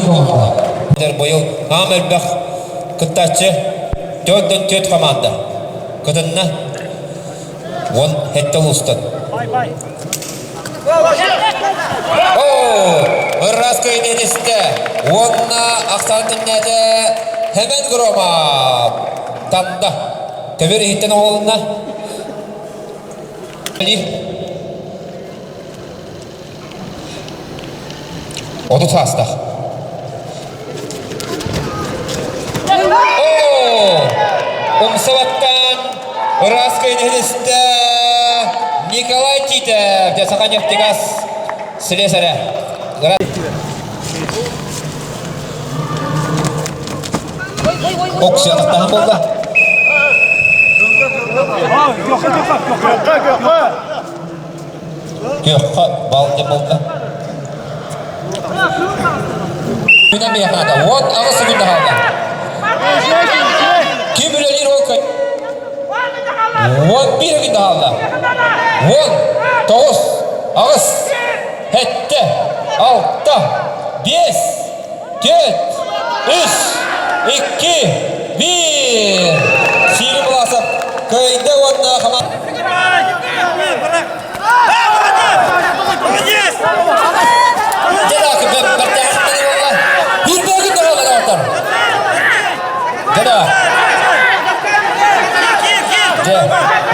команда. Быйыл аам элбэх кыттааччы 44 команда кытынна. 17 улуустан. Ыраас көйнен истэ. Уонна ахсаан түннээтэ Хэмэн Громов. Танда. Көбөр иһиттэн оҕолунна. 30 саастаах. Умсабаттан ыраас кыйныһын Николай Титов, дьэ Саханефтегаз слесаря. Оксиатахтаһан буолла. Күөххэ бал диэн буолла. Күнэ миэхэ 18 секунда хаалла. Ким үлэлиир ол күн? 11 секунда хаалла. 10, 9, 8, 7, 6, 5, 4, 3, 2, 1. Сири Власов кыайда уонна хамаанда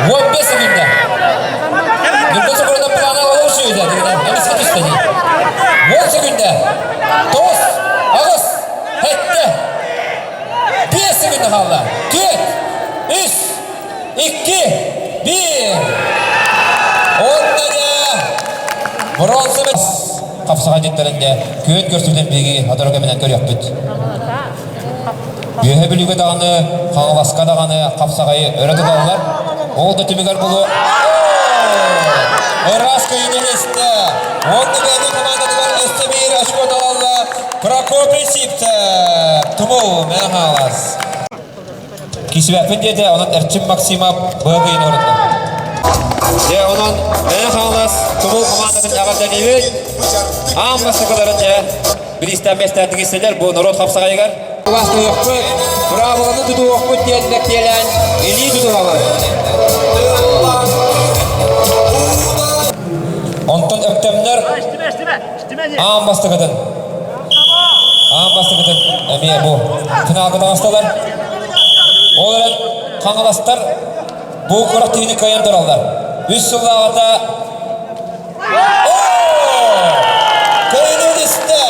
15 секунда. Нұрбек Сокуров планы алу шүйді. Эмиске түсті. 10 секунда. 9, 8, 7, 5 секунда қалды. 4, 3, 2, 1. Онна бронза қапсыға деттәрінде күөн көрсүтен биги атору кэминэн көрүөхпүт. Үөһэ Бүлүүгэ даҕаны, Хаҥаласка даҕаны хапсаҕайы өрө туталлар. Ол да түмүгэр булу Ыраас көйүнэн истэ. Уонна бэйэтин командатыгар өссө биир очко талалла Прокопий Сивцев. Тумул Мэҥэ Хаҥалас. Кисибэппин диэтэ, онон Эрчим Максимов быһа орунна. Дьэ, онон Мэҥэ Хаҥалас Тумул командатын эҕэрдэлиибит. Аан бастакыларын дьэ бириистэн миэстэ тигистилэр бу норуот хапсаҕайыгар. Бастыахпыт, быраабыланы тутуохпут диэн мэктиэлээн илии тутуһабыт. Онтон Өктөмнөр аан бастакытын аан бастакытын эмиэ бу финалга таҕыстылар. Ол эрэн хаҥаластар бу күрэхтэһиини кыайан тураллар. Үс сыллааҕыта Кыайыыны истэ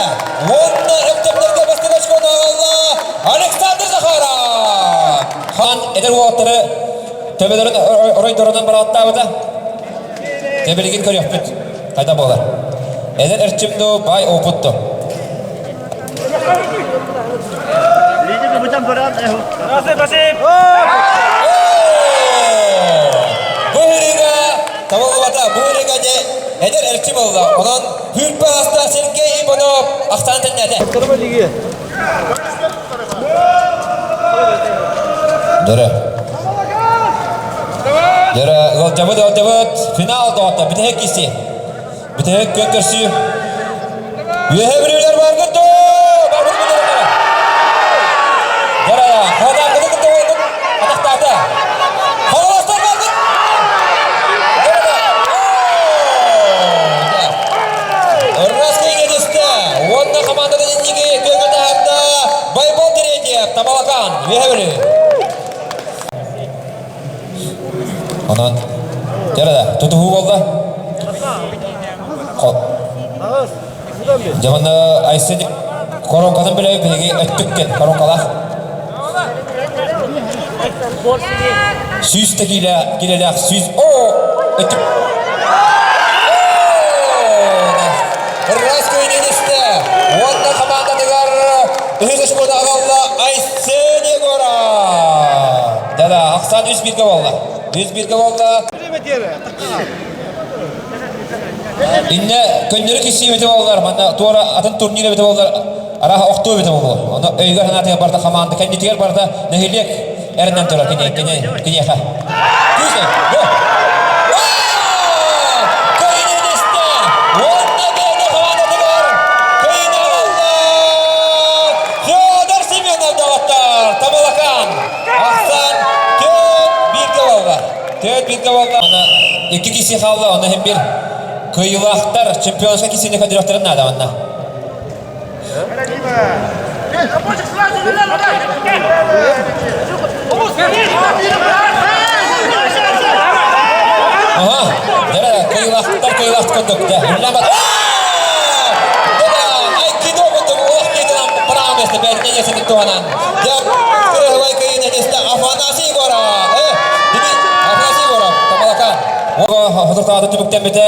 уонна Өктөмнөргө бастакы очкону аҕалла Александр Захаров! Хан эдэр уолаттары төбөлөрүн оройдорунан барааттаабыта. Дьэ билигин көрүөхпүт. Хайда буолар. Эдэр эрчим дуу, баай опыт дуу. Бу ырыга табыллыбата, бу ырыга дьэ эдэр эрчим ылла. Онон Хүрпэ аста Сергей Иванов ахсаан тэннээтэ. Дөрө. Дөрө, ыалдьабыт, ыалдьабыт. Финал доҕотто, бүтэһик киси. Бүтэһик күөн көрсүү. Үөһэ Бүлүүлэр баргыт доо! Баргыт бүлүүлэр! Дөрө, ходааккыты кытта уолгут атахтаата. Холостор баргыт! Дөрө, Ырас киҥэтистэ уонна командатын инники күөҥҥэ таһаарда Байбал Терентьев, Тамалакаан, Үөһэ Бүлүү. Онон, дьэ да, тутуһуу буолла. Дьэ манна Айсен коронкатын билэбит биһиги өттүккин коронкалаах. 100 да киилэ киилэлээх 100 о өттүк Раз көйненисте уонна командатыгар үһүс очкону аҕалла Айсен Егоров. Да-да, ахсаан 3-1-ге буолла. 3-1-ге буолла. Инне көннөрү киссии эбитэ буоллар, манна туора атын турнир эбитэ буоллар, арааһа охтуо эбитэ буолуо. Ону өйүгэр санаатыгар барда хамаанда кэннитигэр барда нэһилиэк эрэнэн турар кини кини киниэхэ. Күүсэ, бу! Кыайыны истэ! Уонна бэйэтэ хамаандатыгар кыайыыны аҕалла! Икки киси хаалла, онно иһин бир кыайыылаахтар чемпионскай кисини көдүрөхтөрүн наада манна. Ага, дәрә, кыйылахтар кыйылахт курдук, дә, үллән бар. Айкидо курдук улах кийтинан параместе бәйтне есетик туһанан. Дә, кырыһылай кыйын этесте Афанасий Егоров. Э, Дими, Афанасий Егоров, Тамалакан. Ого, хотуртааты түбүктэммите.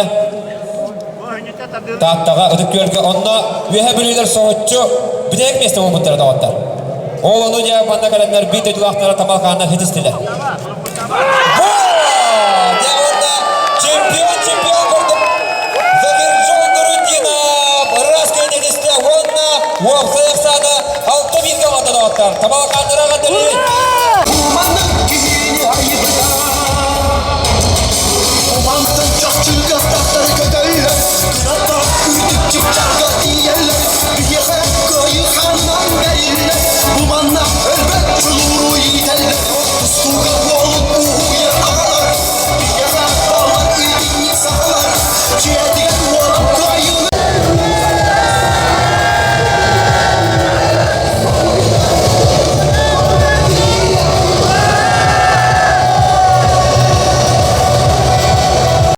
Тааттаҕа, Ытык Күөлгэ онно Үөһэ Бүлүүлэр соһуччу бүтэһик миэстэ буолбуттара доҕоттор. Ол ону дьэ манна кэлэннэр биир дойдулаахтара Тамалхааннар хитистилэр. Дьэ уонна чемпион!